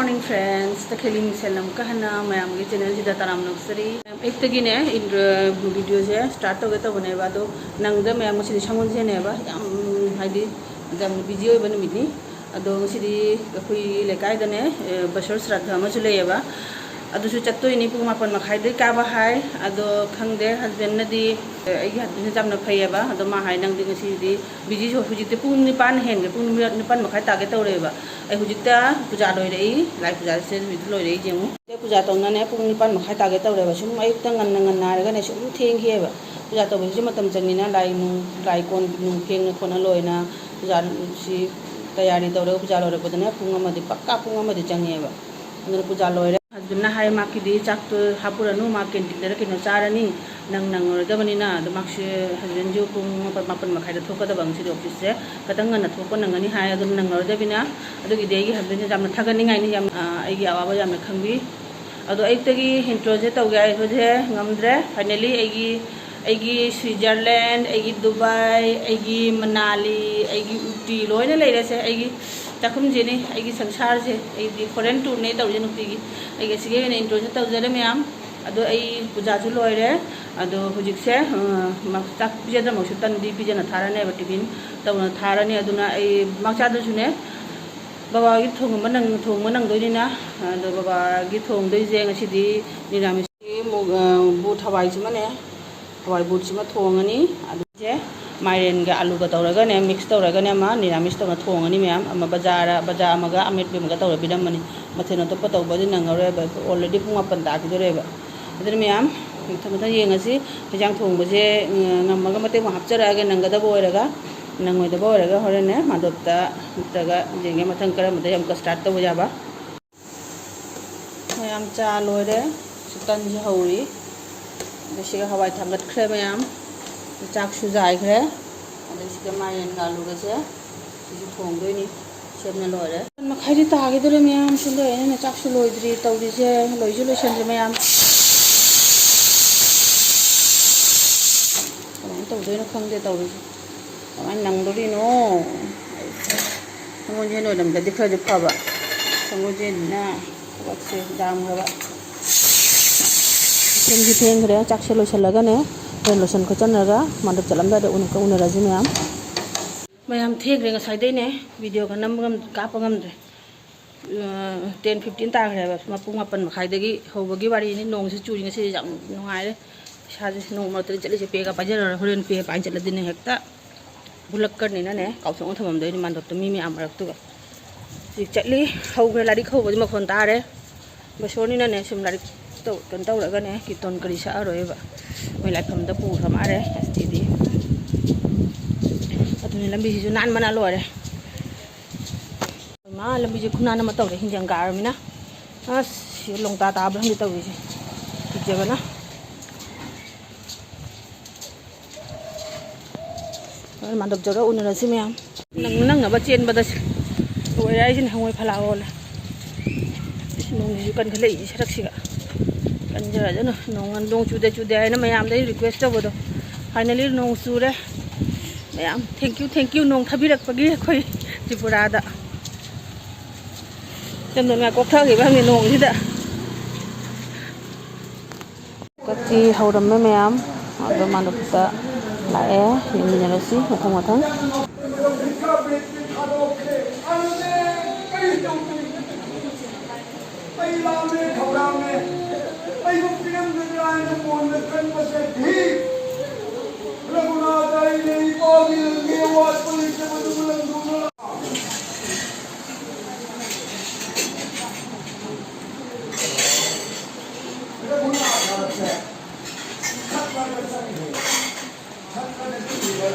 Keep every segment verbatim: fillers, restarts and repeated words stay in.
Morning friends, ꯇꯈꯦꯜ ꯃꯤꯡꯁꯦꯜ ꯑꯃꯨꯛꯀ ꯍꯟꯅ ꯃꯌꯥꯝꯒꯤ channelꯁꯤꯗ ꯇꯔꯥꯝꯅ ꯑꯣꯛꯆꯔꯤ꯫ ꯑꯌꯨꯛꯇꯒꯤꯅꯦ ꯏꯟꯗ꯭ꯔ-, videoꯁꯦ start ꯇꯧꯒꯦ ꯇꯧꯕꯅꯦꯕ, ꯑꯗꯣ ꯅꯪꯗ ꯃꯌꯥꯝ ꯉꯁꯤꯗꯤ ꯁꯪꯒꯣꯜꯁꯦꯟꯅꯦꯕ, ꯌꯥꯝ, ꯍꯥꯏꯗꯤ, ꯌꯥꯝ busy ꯑꯣꯏꯕ ꯅꯨꯃꯤꯠꯅꯤ꯫ ꯑꯗꯣ ꯉꯁꯤꯗꯤ ꯑꯩꯈꯣꯏ ꯂꯩꯀꯥꯏꯗꯅꯦ, ꯑꯦ, ꯕꯁꯣꯔ ꯁ꯭ꯔꯥꯗꯙ ꯑꯃꯁꯨ ꯂꯩꯌꯦꯕ, ꯑꯗꯨꯁꯨ ꯆꯠꯇꯣꯏꯅꯤ꯫ ꯄꯨꯡ ꯃꯥꯄꯟ ꯃꯈꯥꯏꯗꯩ ꯀꯥꯕ ꯍꯥꯏ꯫ ꯑꯗꯣ ꯈꯪꯗꯦ, husbandꯅꯗꯤ, ꯑꯦ, ꯑꯩꯒꯤ husbandꯁꯦ ꯌꯥꯝꯅ ꯐꯩꯌꯦꯕ, ꯑꯗꯣ ꯃꯥ ꯍꯥꯏ, "ꯅꯪꯗꯤ ꯉꯁꯤꯗꯤ busy ꯑꯣꯏ-, ꯍꯧꯖꯤꯛꯇꯤ ꯄꯨꯡ ꯅꯤꯄꯥꯟ ꯍꯦꯟꯒ꯭ꯔꯦ, ꯄꯨꯡ ꯅꯤꯄꯥꯟ ꯃꯈꯥꯏ ꯇꯥꯒꯦ ꯇꯧꯔꯦꯕ꯫ ꯑꯩ ꯍꯧꯖꯤꯛꯇ ꯄꯨꯖꯥ ꯂꯣꯏꯔꯛꯏ, ꯂꯥꯏ ꯄꯨꯖꯥꯁꯦ ꯍꯧꯖꯤꯛꯇ ꯂꯣꯏꯔꯛꯏꯁꯦ ꯌꯦꯡꯉꯨ꯫ ꯑꯩ ꯄꯨꯖꯥ ꯇꯧꯅꯅꯦ ꯄꯨꯡ ꯅꯤꯄꯥꯟ ꯃꯈꯥꯏ ꯇꯥꯒꯦ ꯇꯧꯔꯦꯕ꯫ ꯁꯨꯝ ꯑꯌꯨꯛꯇ ꯉꯟꯅ ꯉꯟꯅ ꯍꯥꯏꯔꯒꯅꯦ ꯁꯨꯝ ꯊꯦꯡꯈꯤꯑꯕ꯫ ꯄꯨꯖꯥ ꯇꯧꯕꯁꯤꯁꯨ ꯃꯇꯝ ꯆꯪꯉꯤꯅ ꯂꯥꯏ ꯅꯨꯡ, ꯂꯥꯏ ꯀꯣꯟ ꯅꯨꯡ ꯐꯦꯡꯅ ꯈꯣꯠꯅ ꯂꯣꯏꯅ ꯄꯨꯖꯥꯁꯤ ꯇꯌꯥꯔꯤ ꯇꯧꯔꯒ ꯄꯨꯖꯥ ꯂꯣꯏꯔꯛꯄꯗꯅꯦ ꯄꯨꯡ ꯑꯃꯗꯤ ꯄꯛꯀꯥ ꯄꯨꯡ ꯑꯃꯗꯤ ꯆꯪꯉꯦꯕ꯫ ꯑꯗꯨꯅ ꯄꯨꯖꯥ ꯂꯣꯏꯔꯦ꯫ Husbandꯅ ꯍꯥꯏ, "ꯃꯥꯒꯤꯗꯤ ꯆꯥꯛꯇꯣ ꯍꯥꯞꯄꯨꯔꯅꯨ, ꯃꯥ canteenꯗꯔ ꯀꯩꯅꯣ ꯆꯥꯔꯅꯤ, ꯅꯪ ꯅꯪꯉꯔꯣꯏꯗꯕꯅꯤꯅ"꯫ ꯑꯗꯣ ꯃꯥꯁꯦ, husbandꯁꯨ ꯄꯨꯡ ꯃꯥꯄꯟ, ꯃꯥꯄꯟ ꯃꯈꯥꯏꯗ ꯊꯣꯛꯀꯗꯕ ꯉꯁꯤꯗꯤ officeꯁꯦ, ꯈꯤꯇꯪ ꯉꯟꯅ ꯊꯣꯛꯄ ꯅꯪꯒꯅꯤ ꯍꯥꯏ꯫ ꯑꯗꯨꯅ ꯅꯪꯉꯔꯣꯏꯗꯕꯅꯤꯅ, ꯑꯗꯨꯒꯤꯗꯤ ꯑꯩꯒꯤ husbandꯁꯦ ꯌꯥꯝꯅ ꯊꯥꯒꯠꯅꯤꯡꯉꯥꯏꯅꯤ, ꯌꯥꯝ, ꯑ, ꯑꯩꯒꯤ ꯑꯋꯥꯕ ꯌꯥꯝꯅ ꯈꯪꯕꯤ꯫ ꯑꯗꯣ ꯑꯌꯨꯛꯇꯒꯤ introꯁꯦ ꯇꯧꯒꯦ ꯍꯥꯏꯕꯁꯦ ꯉꯝꯗ꯭ꯔꯦ꯫ Finally ꯑꯩꯒꯤ, ꯑꯩꯒꯤ Switzerland, ꯑꯩꯒꯤ ꯗꯨꯕꯥꯏ, ꯑꯩꯒꯤ ꯃꯅꯥꯂꯤ, ꯑꯩꯒꯤ ꯎꯇꯤ ꯂꯣꯏꯅ ꯂꯩꯔꯦꯁꯦ꯫ ꯑꯩꯒꯤ ꯆꯥꯛꯈꯨꯝꯁꯤꯅꯤ, ꯑꯩꯒꯤ ꯁꯪꯁꯥꯔꯁꯦ꯫ ꯑꯩꯗꯤ foreign tourꯅꯦ ꯇꯧꯔꯤꯁꯦ ꯅꯨꯡꯇꯤꯒꯤ꯫ ꯑꯩꯒꯤ ꯑꯁꯤꯒꯤ ꯑꯣꯏꯅ introꯁꯦ ꯇꯧꯖꯔꯦ ꯃꯌꯥꯝ꯫ ꯑꯗꯣ ꯑꯩ ꯄꯨꯖꯥꯁꯨ ꯂꯣꯏꯔꯦ꯫ ꯑꯗꯣ ꯍꯧꯖꯤꯛꯁꯦ, ꯑ, ꯃ-, ꯆꯥꯛ ꯄꯤꯖꯗ꯭ꯔꯃꯛꯁꯨ ꯇꯟꯗꯤ ꯄꯤꯖꯅ ꯊꯥꯔꯅꯦꯕ, tiffin ꯇꯧꯅ ꯊꯥꯔꯅꯤ꯫ ꯑꯗꯨꯅ ꯑꯩ ꯃꯥꯛ ꯆꯥꯗ꯭ꯔꯁꯨꯅꯦ, ꯕꯕꯥꯒꯤ ꯊꯣꯡꯕ ꯅꯪ-, ꯊꯣꯡꯕ ꯅꯪꯗꯣꯏꯅꯤꯅ, ꯑꯗꯣ ꯕꯕꯥꯒꯤ ꯊꯣꯡꯗꯣꯏꯁꯦ ꯉꯁꯤꯗꯤ ꯅꯤꯔꯥꯃꯤꯁꯀꯤ ꯃꯨ-, ꯑ, ꯕꯨꯠ ꯍꯋꯥꯏꯁꯤꯃꯅꯦ, ꯍꯋꯥꯏ ꯕꯨꯠꯁꯤꯃ ꯊꯣꯡꯉꯅꯤ꯫ ꯑꯗꯨꯁꯦ ꯃꯥꯏꯔꯦꯟꯒ ꯑꯂꯨꯒ ꯇꯧꯔꯒꯅꯦ, mix ꯇꯧꯔꯒꯅꯦ ꯑꯃ ꯅꯤꯔꯥꯃꯤꯁ ꯇꯧꯅ ꯊꯣꯡꯉꯅꯤ ꯃꯌꯥꯝ꯫ ꯑꯃ ꯕꯖꯥꯔ, ꯕꯖꯥꯔ ꯑꯃꯒ ꯑꯃꯦꯠꯄ ꯑꯃꯒ ꯇꯧꯔ ꯄꯤꯔꯝꯕꯅꯤ꯫ ꯃꯊꯦꯜ ꯑꯇꯣꯞꯄ ꯇꯧꯕꯗꯤ ꯅꯪꯉꯔꯣꯏꯕ, already ꯄꯨꯡ ꯃꯥꯄꯟ ꯇꯥꯈꯤꯗꯣꯔꯦꯕ꯫ ꯑꯗꯨꯅ ꯃꯌꯥꯝ ꯃꯊꯪ ꯃꯊꯪ ꯌꯦꯡꯉꯁꯤ꯫ ꯍꯦꯟꯖꯥꯡ ꯊꯣꯡꯕꯁꯦ, ꯎꯝ, ꯉꯝꯃꯒ ꯃꯇꯦꯛ ꯑꯃ ꯍꯥꯞꯆꯔꯛꯑꯒꯦ, ꯅꯪꯒꯗꯕ ꯑꯣꯏꯔꯒ꯫ ꯅꯪꯉꯣꯏꯗꯕ ꯑꯣꯏꯔꯒ ꯍꯣꯔꯦꯟꯅꯦ ꯃꯥꯗꯣꯞꯇ ꯅꯠꯇ꯭ꯔꯒ ꯌꯦꯡꯒꯦ ꯃꯊꯪ ꯀꯔꯝꯕꯗ ꯑꯃꯨꯛꯀ start ꯇꯧꯕ ꯌꯥꯕ꯫ ꯃꯌꯥꯝ ꯆꯥ ꯂꯣꯏꯔꯦ꯫ ꯁꯤ ꯇꯟꯁꯦ ꯍꯧꯔꯤ꯫ ꯑꯗ ꯁꯤꯒ ꯍꯋꯥꯏ ꯊꯥꯡꯒꯠꯈ꯭ꯔꯦ ꯃꯌꯥꯝ꯫ ꯆꯥꯛꯁꯨ ꯆꯥꯏꯈ꯭ꯔꯦ꯫ ꯑꯗ ꯁꯤꯒ ꯃꯥꯏꯔꯦꯟꯒ ꯑꯂꯨꯒꯁꯦ ꯁꯤꯁꯨ ꯊꯣꯡꯗꯣꯏꯅꯤ꯫ ꯁꯦꯝꯅ ꯂꯣꯏꯔꯦ꯫ ꯃꯥꯄꯟ ꯃꯈꯥꯏꯗꯤ ꯇꯥꯈꯤꯗꯣꯔꯦ ꯃꯌꯥꯝ꯫ ꯁꯣꯝꯗ ꯑꯩꯅ ꯆꯥꯛꯁꯨ ꯂꯣꯏꯗ꯭ꯔꯤ ꯇꯧꯔꯤꯁꯦ꯫ ꯂꯣꯏꯁꯨ ꯂꯣꯏꯁꯟꯗ꯭ꯔꯤ ꯃꯌꯥꯝ꯫ ꯀꯃꯥꯏꯅ ꯇꯧꯗꯣꯏꯅꯣ ꯈꯪꯗꯦ ꯇꯧꯔꯤꯁꯦ꯫ ꯀꯃꯥꯏꯅ ꯅꯪꯗꯣꯔꯤꯅꯣ? ꯑꯩꯉꯣꯟꯗ ꯍꯦꯟꯅ ꯑꯣꯏꯔꯝꯗ꯭ꯔꯗꯤ ꯈꯔꯁꯨ ꯐꯕ꯫ ꯁꯪꯒꯣꯏ ꯆꯦꯟꯕꯅ ꯊꯕꯛꯁꯦ ꯌꯥꯝꯈ꯭ꯔꯕ꯫ ꯊꯦꯡꯁꯨ ꯊꯦꯡꯈ꯭ꯔꯦ꯫ ꯆꯥꯛꯁꯦ ꯂꯣꯏꯁꯤꯜꯂꯒꯅꯦ, ꯍꯣꯔꯦꯟ ꯂꯣꯏꯁꯤꯟ ꯈꯣꯠꯆꯟꯅꯔꯒ ꯃꯥꯟꯗꯞ ꯆꯠꯂꯝꯗꯥꯏꯗ ꯎꯅ-, ꯎꯅꯔꯁꯤ ꯃꯌꯥꯝ꯫ ꯃꯌꯥꯝ ꯊꯦꯡꯈ꯭ꯔꯦ ꯉꯁꯥꯏꯗꯩꯅꯦ, ꯚꯤꯗꯤꯑꯣꯒ ꯅꯝꯕ ꯉꯝ-, ꯀꯥꯞꯄ ꯉꯝꯗ꯭ꯔꯦ꯫ ꯑ, ten fifteen ꯇꯥꯈ꯭ꯔꯦꯕ꯫ ꯃꯄꯨꯡ ꯃꯥꯄꯟ ꯃꯈꯥꯏꯗꯒꯤ ꯍꯧꯕꯒꯤ ꯋꯥꯔꯤꯅꯤ꯫ ꯅꯣꯡꯁꯤ ꯆꯨꯔꯤ ꯉꯁꯤꯗꯤ ꯌꯥꯝ ꯅꯨꯡꯉꯥꯏꯔꯦ꯫ ꯏꯁꯥꯁꯦ ꯅꯣꯡ ꯃꯔꯛꯇꯗꯤ ꯆꯠꯂꯤꯁꯦ ꯄꯦꯒ ꯄꯥꯏꯖꯔꯔꯣꯏ꯫ ꯍꯣꯔꯦꯟ ꯄꯦ ꯄꯥꯏꯅ ꯆꯠꯂꯗꯤꯅꯦ ꯍꯦꯛꯇ ꯕꯨꯂꯛꯀꯅꯤꯅꯅꯦ, ꯀꯥꯎꯊꯣꯛꯅ ꯊꯝꯃꯝꯗꯣꯏꯅꯤ ꯃꯥꯟꯗꯣꯞꯇ ꯃꯤ ꯃꯌꯥꯝ ꯃꯔꯛꯇꯨꯒ꯫ ꯍꯧꯖꯤꯛ ꯆꯠꯂꯤ, ꯍꯧꯈ꯭ꯔꯦ, ꯂꯥꯏꯔꯤꯛ ꯍꯧꯕꯗꯤ ꯃꯈꯣꯟ ꯇꯥꯔꯦ꯫ ꯕꯁꯣꯔꯅꯤꯅꯅꯦ ꯁꯨꯝ ꯂꯥꯏꯔꯤꯛ ꯇꯧ-, ꯀꯩꯅꯣ ꯇꯧꯔꯒꯅꯦ, ꯀꯤꯔꯇꯣꯟ ꯀꯔꯤ ꯁꯛꯑꯔꯣꯏꯕ꯫ ꯃꯣꯏ ꯂꯥꯏꯐꯝꯗ ꯄꯨꯈ꯭ꯔ ꯃꯥꯜꯂꯦ ꯑꯁꯤꯗꯤ꯫ ꯑꯗꯨꯅꯤ ꯂꯝꯕꯤꯁꯤꯁꯨ ꯅꯥꯟꯕꯅ ꯂꯣꯏꯔꯦ꯫ ꯃꯥ ꯂꯝꯕꯤꯁꯦ ꯈꯨꯅꯥꯟ ꯑꯃ ꯇꯧꯔꯦ, ꯍꯤꯡꯖꯪ ꯀꯥꯔꯃꯤꯅ꯫ ꯑꯁ, ꯁꯤ ꯂꯣꯡꯇꯥ ꯇꯥꯕ꯭ꯔꯥ ꯈꯪꯗꯦ ꯇꯧꯔꯤꯁꯦ, ꯀꯤꯖꯕꯅ꯫ ꯍꯣꯔꯦꯟ ꯃꯥꯟꯗꯞ ꯌꯧꯔ ꯎꯅꯔꯁꯤ ꯃꯌꯥꯝ꯫ ꯅꯪ-, ꯅꯪꯅꯕ ꯆꯦꯟꯕꯗ ꯁꯤ-, ꯂꯣꯏꯔꯦ ꯍꯥꯏꯁꯤꯅꯦ, ꯍꯉꯣꯏ ꯐꯂꯥ ꯑꯣꯜꯂꯦ꯫ ꯏꯁ, ꯅꯣꯡꯁꯤꯁꯨ ꯀꯟꯈꯠꯂꯛꯏ ꯁꯔꯛꯁꯤꯒ꯫ ꯀꯟꯖꯔꯖꯅꯨ, ꯅꯣꯡ, ꯅꯣꯡ ꯆꯨꯗꯦ ꯆꯨꯗꯦ ꯍꯥꯏꯅ ꯃꯌꯥꯝꯗꯒꯤ request ꯇꯧꯕꯗꯣ꯫ Finally ꯅꯣꯡ ꯆꯨꯔꯦ꯫ ꯃꯌꯥꯝ, thank you, thank you, ꯅꯣꯡ ꯊꯥꯕꯤꯔꯛꯄꯒꯤ ꯑꯩꯈꯣꯏ ꯇ꯭ꯔꯤꯄꯨꯔꯥꯗ꯫ ꯆꯟꯗꯣꯟ ꯉꯥ ꯀꯣꯛꯊꯈꯤꯕ ꯈꯪꯗꯦ ꯅꯣꯡꯁꯤꯗ꯫ ꯀꯛꯆꯤ ꯍꯧꯔꯝꯃꯦ ꯃꯌꯥꯝ, ꯑꯗꯣ ꯃꯥꯟꯗꯣꯞꯇ ꯂꯥꯛꯑꯦ, ꯌꯦꯡꯃꯤꯟꯅꯔꯁꯤ ꯃꯊꯪ ꯃꯊꯪ꯫ ꯑꯩ ꯂꯥꯝꯃꯦ, ꯈꯧꯔꯥꯡꯉꯦ, ꯑꯩꯕꯨ ꯄꯤꯔꯝꯒꯗ꯭ꯔꯥ ꯍꯥꯏꯅ ꯀꯣꯟꯅ ꯈꯟꯕꯁꯦ ꯚꯤꯝ꯫ ꯔꯘꯨꯅꯥꯊ ꯑꯩꯅ ꯏꯄꯥꯒꯤ ꯂꯝꯒꯤ ꯑꯋꯥꯠꯄ ꯂꯩꯇꯕꯗꯨ ꯂꯪꯗꯨꯅ ꯂꯥꯛ-, ꯔꯘꯨꯅꯥꯊꯁꯦ ꯈꯠꯂꯒ ꯆꯠꯈ꯭ꯔꯦ꯫ ꯈꯠꯂꯒ ꯆꯠꯈ꯭ꯔꯦ꯫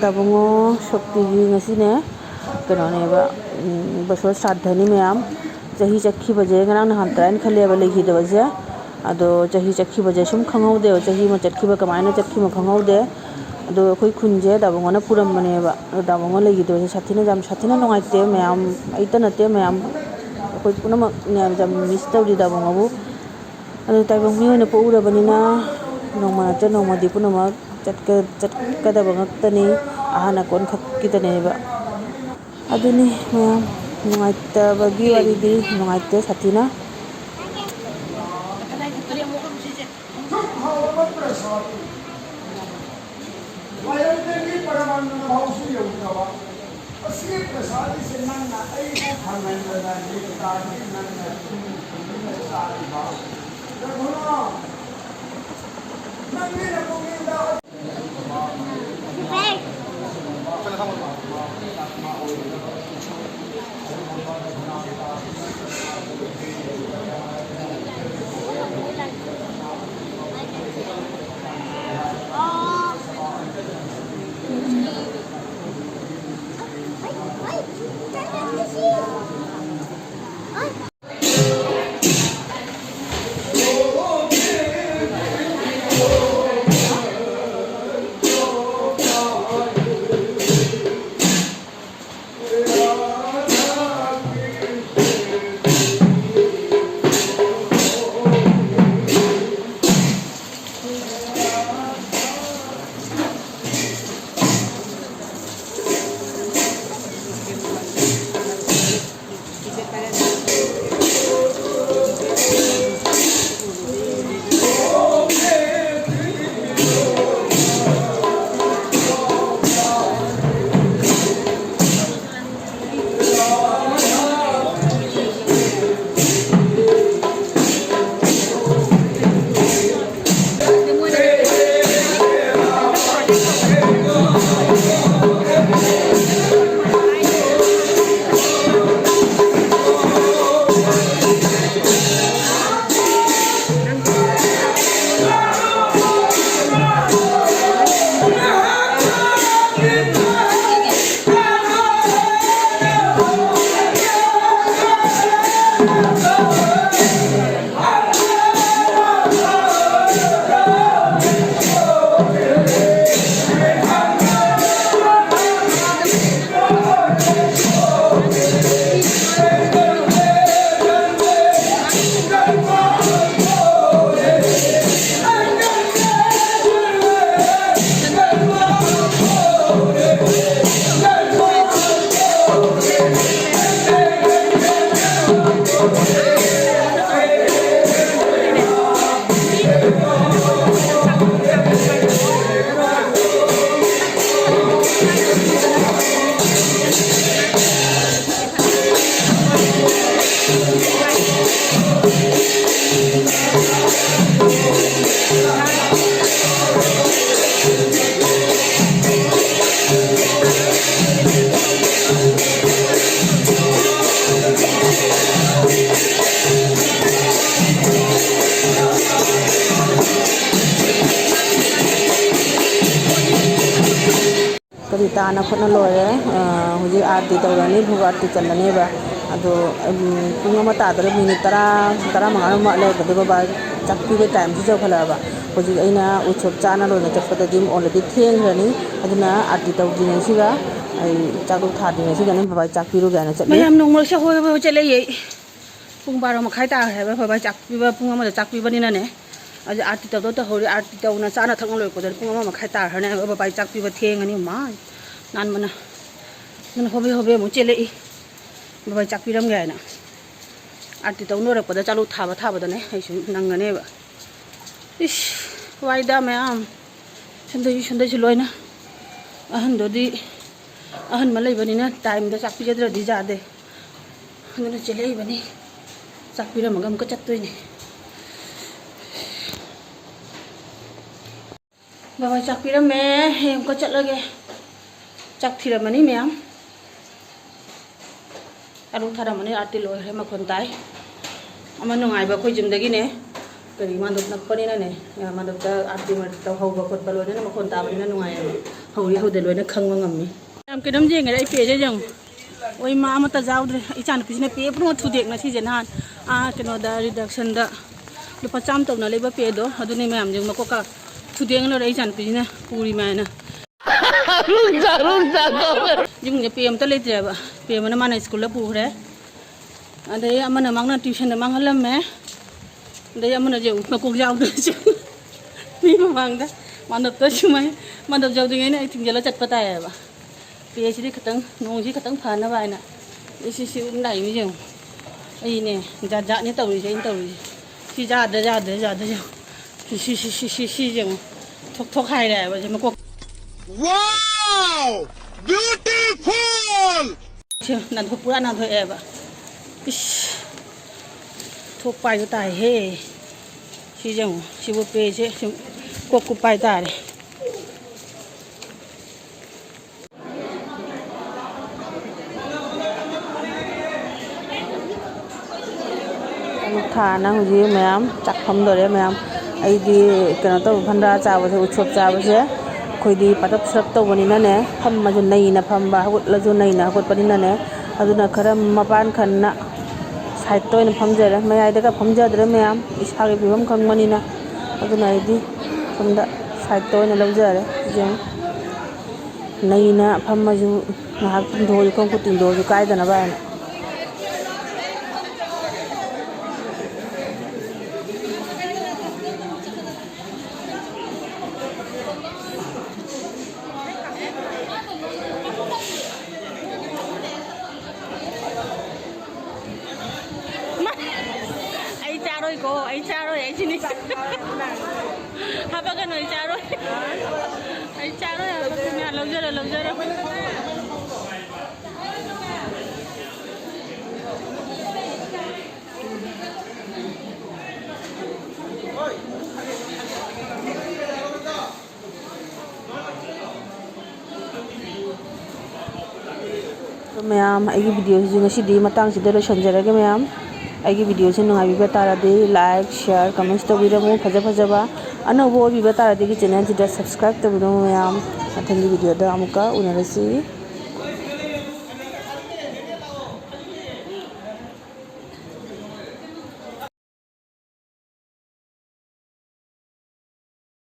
ꯗꯥꯕꯨꯡꯉꯣ ꯁꯣꯛꯇꯤꯒꯤ ꯉꯁꯤꯅꯦ, ꯀꯩꯅꯣꯅꯦꯕ, ꯎꯝ, ꯕꯁꯣꯔ ꯁ꯭ꯔꯥꯗꯙꯅꯤ ꯃꯌꯥꯝ꯫ ꯆꯍꯤ ꯆꯠꯈꯤꯕꯁꯦ ꯉꯔꯥꯡ ꯅꯍꯥꯟꯇ ꯍꯥꯏꯅ ꯈꯜꯂꯦꯕ ꯂꯩꯈꯤꯗꯕꯁꯦ꯫ ꯑꯗꯣ ꯆꯍꯤ ꯆꯠꯈꯤꯕꯁꯦ ꯁꯨꯝ ꯈꯪꯍꯧꯗꯦꯕ, ꯆꯍꯤ ꯑꯃ ꯆꯠꯈꯤꯕ ꯀꯃꯥꯏꯅ ꯆꯠꯈꯤꯕꯅꯣ ꯈꯪꯍꯧꯗꯦ꯫ ꯑꯗꯣ ꯑꯩꯈꯣꯏ ꯈꯨꯟꯁꯦ ꯗꯥꯕꯨꯡꯉꯣꯅ ꯄꯨꯔꯝꯕꯅꯦꯕ꯫ ꯑꯗꯣ ꯗꯥꯕꯨꯡꯉꯣ ꯂꯩꯈꯤꯗꯕꯁꯦ ꯁꯥꯊꯤꯅ, ꯌꯥꯝ ꯁꯥꯊꯤꯅ ꯅꯨꯡꯉꯥꯏꯇꯦ ꯃꯌꯥꯝ, ꯑꯩꯇ ꯅꯠꯇꯦ ꯃꯌꯥꯝ, ꯑꯩꯈꯣꯏ ꯄꯨꯝꯅꯃꯛꯅꯦ ꯌꯥꯝ miss ꯇꯧꯔꯤ ꯗꯥꯕꯨꯡꯉꯣꯕꯨ꯫ ꯑꯗꯨ ꯇꯥꯏꯕꯪ ꯃꯤ ꯑꯣꯏꯅ ꯄꯣꯛꯎꯔꯕꯅꯤꯅ ꯅꯣꯡꯃ ꯅꯠꯇ꯭ꯔ ꯅꯣꯡꯃꯗꯤ ꯄꯨꯝꯅꯃꯛ ꯆꯠꯀ-, ꯆꯠꯀꯗꯕ ꯉꯥꯛꯇꯅꯤ, ꯑꯍꯥꯟ ꯑꯀꯣꯟ ꯈꯛꯀꯤꯗꯅꯦꯕ꯫ ꯑꯗꯨꯅꯤ ꯃꯌꯥꯝ, ꯅꯨꯡꯉꯥꯏꯇꯕꯒꯤ ꯋꯥꯔꯤꯗꯤ ꯅꯨꯡꯉꯥꯏꯇꯦ ꯁꯥꯊꯤꯅ꯫ ꯂꯥꯏꯔꯩꯗꯒꯤ ꯄꯔꯃꯥꯅꯟꯗ ꯐꯥꯎꯁꯨ ꯌꯧꯗ꯭ꯔꯕ ꯑꯁꯤꯒꯤ ꯄ꯭ꯔꯁꯥꯗꯤꯁꯦ ꯅꯪꯅ ꯑꯩꯕꯨ ꯐꯪꯍꯟꯗꯅ ꯅꯤꯇꯥꯒꯤ ꯅꯪꯅ ꯇꯨꯝ ꯇꯨꯝꯗꯨꯅ ꯆꯥꯔꯤꯕ ꯔꯘꯨꯅꯥꯊ, ꯅꯪꯒꯤ ꯅꯄꯨꯛꯅꯤꯡꯗ ꯇꯥꯅ ꯈꯣꯠꯅ ꯂꯣꯏꯔꯦ꯫ ꯑ, ꯍꯧꯖꯤꯛ ꯑꯥꯔꯇꯤ ꯇꯧꯔꯅꯤ, ꯑꯗꯨꯒ ꯑꯥꯔꯇꯤ ꯆꯜꯂꯅꯦꯕ꯫ ꯑꯗꯣ, ꯎꯝ, ꯄꯨꯡ ꯑꯃ ꯇꯥꯗꯣꯔꯦ, ꯃꯤꯅꯤꯠ ꯇꯔꯥ, ꯇꯔꯥꯃꯉꯥ ꯑꯃ ꯋꯥꯠꯂꯦ꯫ ꯑꯗꯨꯒ ꯕꯕꯥ ꯆꯥꯛ ꯄꯤꯕ ꯇꯥꯏꯝꯁꯨ ꯌꯧꯈꯠꯂꯛꯑꯕ꯫ ꯍꯧꯖꯤꯛ ꯑꯩꯅ ꯎꯠꯁꯣꯞ ꯆꯥꯅ ꯂꯣꯏꯅ ꯆꯠꯄꯗꯗꯤ already ꯊꯦꯡꯈ꯭ꯔꯅꯤ꯫ ꯑꯗꯨꯅ ꯑꯥꯔꯇꯤ ꯇꯧꯗ꯭ꯔꯤꯉꯩꯁꯤꯒ, ꯑꯩ ꯆꯥꯛ ꯊꯥꯗ꯭ꯔꯤꯉꯩꯁꯤꯒꯅꯦ ꯕꯕꯥ ꯆꯥꯛ ꯄꯤꯔꯨꯒꯦ ꯍꯥꯏꯅ ꯆꯠꯂꯤ꯫ ꯃꯌꯥꯝ ꯅꯣꯡꯃ ꯁꯦ ꯍꯣꯏ ꯍꯣꯏ ꯍꯣꯏ ꯆꯠꯂꯛꯏ ꯑꯩ꯫ ꯄꯨꯡ ꯕꯥꯔꯣ ꯃꯈꯥꯏ ꯇꯥꯈ꯭ꯔꯦ ꯍꯥꯏꯕ, ꯕꯕꯥ ꯆꯥꯛ ꯄꯤꯕ ꯄꯨꯡ ꯑꯃꯗ ꯆꯥꯛ ꯄꯤꯕꯅꯤꯅꯅꯦ꯫ ꯑꯗꯨ ꯑꯥꯔꯇꯤ ꯇꯧꯗꯧ ꯇꯧꯍꯧꯔꯤ꯫ ꯑꯥꯔꯇꯤ ꯇꯧꯅ ꯆꯥꯅ ꯊꯛꯅ ꯂꯣꯏꯔꯛꯄꯗꯗꯤ ꯄꯨꯡ ꯑꯃ ꯃꯈꯥꯏ ꯇꯥꯈ꯭ꯔꯅꯦꯕ꯫ ꯕꯕꯥ ꯆꯥꯛ ꯄꯤꯕ ꯊꯦꯡꯉꯅꯤ꯫ ꯃꯥ ꯅꯥꯟꯕꯅ꯫ ꯑꯗꯨꯅ ꯍꯣꯕꯦ ꯍꯣꯕꯦ ꯑꯃꯨꯛ ꯆꯦꯜꯂꯛꯏ, ꯕꯕꯥ ꯆꯥꯛ ꯄꯤꯔꯝꯒꯦ ꯍꯥꯏꯅ꯫ ꯑꯥꯔꯇꯤ ꯇꯧ ꯂꯣꯏꯔꯛꯄꯗ ꯆꯥꯂꯨ ꯊꯥꯕ ꯊꯥꯕꯗꯅꯦ ꯑꯩꯁꯨ ꯅꯪꯒꯅꯦꯕ꯫ ꯏꯁ, ꯋꯥꯏꯗ ꯃꯌꯥꯝ꯫ ꯁꯣꯝꯗꯩꯁꯨ, ꯁꯣꯝꯗꯩꯁꯨ ꯂꯣꯏꯅ꯫ ꯑꯍꯟꯗꯨꯗꯤ, ꯑꯍꯟ ꯑꯃ ꯂꯩꯕꯅꯤꯅ ꯇꯥꯏꯝꯗ ꯆꯥꯛ ꯄꯤꯖꯗ꯭ꯔꯗꯤ ꯌꯥꯗꯦ꯫ ꯑꯗꯨꯅ ꯆꯦꯜꯂꯛꯏꯕꯅꯤ꯫ ꯆꯥꯛ ꯄꯤꯔꯝꯃꯒ ꯑꯃꯨꯛꯀ ꯆꯠꯇꯣꯏꯅꯦ꯫ ꯕꯕꯥ ꯆꯥꯛ ꯄꯤꯔꯝꯃꯦ꯫ ꯍꯌꯦꯡ ꯑꯃꯨꯛꯀ ꯆꯠꯂꯒꯦ꯫ ꯆꯥꯛ ꯊꯤꯔꯝꯃꯅꯤ ꯃꯌꯥꯝ꯫ ꯑꯥꯂꯨ ꯊꯥꯔꯝꯃꯅꯤ, ꯑꯥꯔꯇꯤ ꯂꯣꯏꯈ꯭ꯔꯦ, ꯃꯈꯣꯟ ꯇꯥꯏ꯫ ꯑꯃ ꯅꯨꯡꯉꯥꯏꯕ ꯑꯩꯈꯣꯏ ꯌꯨꯝꯗꯒꯤꯅꯦ, ꯀꯔꯤ ꯃꯥꯟꯗꯣꯞ ꯅꯛꯄꯅꯤꯅꯅꯦ, ꯃꯥꯟꯗꯣꯞꯇ ꯑꯥꯔꯇꯤ ꯇꯧꯍꯧꯕ ꯈꯣꯠꯄ ꯂꯣꯏꯅꯅ ꯃꯈꯣꯟ ꯇꯥꯕꯅꯤꯅ ꯅꯨꯡꯉꯥꯏꯌꯦꯕ꯫ ꯍꯧꯔꯤ ꯍꯧꯗ ꯂꯣꯏꯅ ꯈꯪꯕ ꯉꯝꯃꯤ꯫ ꯌꯥꯝ ꯀꯩꯅꯣꯝ ꯌꯦꯡꯉꯦ ꯑꯩ ꯄꯦꯁꯦ ꯌꯦꯡꯉꯨ꯫ ꯑꯣꯏ ꯃꯥ ꯑꯃꯠꯇ ꯌꯥꯎꯗ꯭ꯔꯦ꯫ ꯏꯆꯥꯅꯨꯄꯤꯁꯤꯅ ꯄꯦ ꯄꯨꯝꯅꯃꯛ ꯊꯨꯗꯦꯛꯅ ꯁꯤꯁꯦ ꯅꯍꯥꯟ, ꯑꯥ, ꯀꯩꯅꯣꯗ, ꯔꯤꯗꯛꯁꯟꯗ ꯂꯨꯄꯥ ꯆꯥꯝꯃ ꯇꯧꯅ ꯂꯩꯕ ꯄꯦꯗꯣ, ꯑꯗꯨꯅꯦ ꯃꯌꯥꯝꯁꯦ ꯃꯀꯣꯛꯀ ꯊꯨꯗꯦꯛꯅ ꯂꯣꯏꯔꯦ꯫ ꯏꯆꯥꯅꯨꯄꯤꯁꯤꯅ ꯄꯨꯔꯤ ꯃꯥꯏꯅ꯫ ꯌꯨꯝꯁꯦ ꯄꯦ ꯑꯝꯇ ꯂꯩꯇ꯭ꯔꯦꯕ꯫ ꯄꯦ ꯑꯃꯅ ꯃꯥꯅ ꯁ꯭ꯀꯨꯜꯗ ꯄꯨꯈ꯭ꯔꯦ꯫ ꯑꯗꯩ ꯑꯃꯅ ꯃꯥꯡꯅ ꯇ꯭ꯌꯨꯁꯟꯗ ꯃꯥꯡꯍꯜꯂꯝꯃꯦ꯫ ꯑꯗꯩ ꯑꯃꯅꯁꯨ ꯃꯀꯣꯛ ꯌꯥꯎꯗ꯭ꯔꯁꯨ ꯃꯤ ꯃꯃꯥꯡꯗ ꯃꯥꯟꯗꯞꯇ ꯁꯨꯃꯥꯏꯅ ꯃꯥꯟꯗꯞ ꯌꯧꯗ꯭ꯔꯤꯉꯩꯗ ꯑꯩ ꯊꯤꯡꯖꯤꯜꯂ ꯆꯠꯄ ꯇꯥꯏꯌꯦꯕ꯫ ꯄꯦꯁꯤꯗꯤ ꯈꯤꯇꯪ, ꯅꯣꯡꯁꯤ ꯈꯤꯇꯪ ꯐꯅꯕ ꯍꯥꯏꯅ꯫ ꯁꯤ, ꯁꯤ, ꯁꯤ ꯑꯗꯨꯝ ꯂꯥꯛꯏ ꯃꯤ ꯌꯦꯡꯉꯨ꯫ ꯑꯩꯅꯦ ꯖꯥꯠ ꯖꯥꯠꯅꯦ ꯇꯧꯔꯤꯁꯦ ꯑꯩꯅ ꯇꯧꯔꯤꯁꯦ꯫ ꯁꯤ ꯌꯥꯗ꯭ꯔꯦ, ꯌꯥꯗ꯭ꯔꯦ, ꯌꯥꯗ꯭ꯔꯦ ꯌꯦꯡꯉꯨ꯫ ꯁꯤ, ꯁꯤ, ꯁꯤ, ꯁꯤ, ꯁꯤ, ꯁꯤ ꯌꯦꯡꯉꯨ꯫ ꯊꯣꯛ ꯊꯣꯛ ꯍꯥꯏꯔꯦ ꯍꯥꯏꯕ ꯁꯤ ꯃꯀꯣꯛ꯫ Wow! Beautiful! ꯁꯤ ꯅꯥꯟꯊꯣꯛ-, ꯄꯨꯔꯥ ꯅꯥꯟꯊꯣꯛꯑꯦꯕ꯫ ꯏꯁ! ꯊꯣꯛꯄ ꯍꯥꯏꯗꯣ ꯇꯥꯏꯍꯦ꯫ ꯁꯤ ꯌꯦꯡꯉꯨ꯫ ꯁꯤꯕꯨ ꯄꯦꯁꯦ ꯁꯨꯝ ꯀꯣꯛ ꯀꯨꯞꯄ ꯍꯥꯏꯇꯥꯔꯦ꯫ ꯑꯌꯨꯛ ꯊꯥꯅ ꯍꯧꯖꯤꯛ ꯃꯌꯥꯝ ꯆꯥꯛ ꯐꯝꯗꯣꯔꯦ ꯃꯌꯥꯝ꯫ ꯑꯩꯗꯤ ꯀꯩꯅꯣ ꯇꯧꯕ, ꯐꯟꯗ꯭ꯔꯥ ꯆꯥꯕꯁꯦ, ꯎꯠꯁꯣꯞ ꯆꯥꯕꯁꯦ ꯑꯩꯈꯣꯏꯗꯤ ꯄꯇꯞ ꯁꯔꯞ ꯇꯧꯕꯅꯤꯅꯅꯦ, ꯐꯝꯃꯁꯨ ꯅꯩꯅ ꯐꯝꯕ, ꯍꯧꯒꯠꯂꯁꯨ ꯅꯩꯅ ꯍꯧꯒꯠꯄꯅꯤꯅꯅꯦ, ꯑꯗꯨꯅ ꯈꯔ ꯃꯄꯥꯟ ꯈꯟꯅ ꯁꯥꯏꯠꯇ ꯑꯣꯏꯅ ꯐꯝꯖꯔꯦ꯫ ꯃꯌꯥꯏꯗꯒ ꯐꯝꯖꯗ꯭ꯔꯦ ꯃꯌꯥꯝ, ꯏꯁꯥꯒꯤ ꯐꯤꯕꯝ ꯈꯪꯕꯅꯤꯅ꯫ ꯑꯗꯨꯅ ꯑꯩꯗꯤ ꯁꯣꯝꯗ ꯁꯥꯏꯠꯇ ꯑꯣꯏꯅ ꯂꯧꯖꯔꯦ꯫ ꯌꯦꯡꯉꯨ, ꯅꯩꯅ ꯐꯝꯃꯁꯨ ꯉꯥꯏꯍꯥꯛ ꯇꯤꯡꯊꯣꯛꯑꯁꯨ, ꯈꯣꯡ ꯈꯨꯠ ꯇꯤꯡꯊꯣꯛꯑꯁꯨ ꯀꯥꯏꯗꯅꯕ ꯍꯥꯏꯅ꯫ ꯑꯩ ꯆꯥꯔꯣꯏꯀꯣ, ꯑꯩ ꯆꯥꯔꯣꯏ, ꯑꯩ ꯁꯤꯅꯤ꯫ ꯍꯥꯄꯛꯀꯅꯨ, ꯑꯩ ꯆꯥꯔꯣꯏ꯫ ꯑꯩ ꯆꯥꯔꯣꯏ ꯍꯥꯏꯕ ꯄꯨꯡꯌꯥ ꯂꯧꯖꯔꯣ, ꯂꯧꯖꯔꯣ꯫ ꯑꯗꯣ ꯃꯌꯥꯝ, ꯑꯩꯒꯤ ꯚꯤꯗꯤꯑꯣꯁꯤ ꯉꯁꯤꯗꯤ ꯃꯇꯥꯡꯁꯤꯗ ꯂꯣꯏꯁꯤꯟꯖꯔꯒꯦ ꯃꯌꯥꯝ꯫ ꯑꯩꯒꯤ ꯚꯤꯗꯤꯑꯣꯁꯤ ꯅꯨꯡꯉꯥꯏꯕꯤꯕ ꯇꯥꯔꯗꯤ like, share, comments ꯇꯧꯕꯤꯔꯝꯃꯨ꯫ ꯐꯖ ꯐꯖꯕ ꯑꯅꯧꯕ ꯑꯣꯏꯕꯤꯕ ꯇꯥꯔꯗꯤ ꯑꯩꯒꯤ ꯆꯦꯅꯦꯜꯁꯤꯗ subscribe ꯇꯧꯕꯤꯔꯝꯃꯨ ꯃꯌꯥꯝ꯫ ꯃꯊꯪꯒꯤ ꯚꯤꯗꯤꯑꯣꯗ ꯑꯃꯨꯛꯀ ꯎꯅꯔꯁꯤ꯫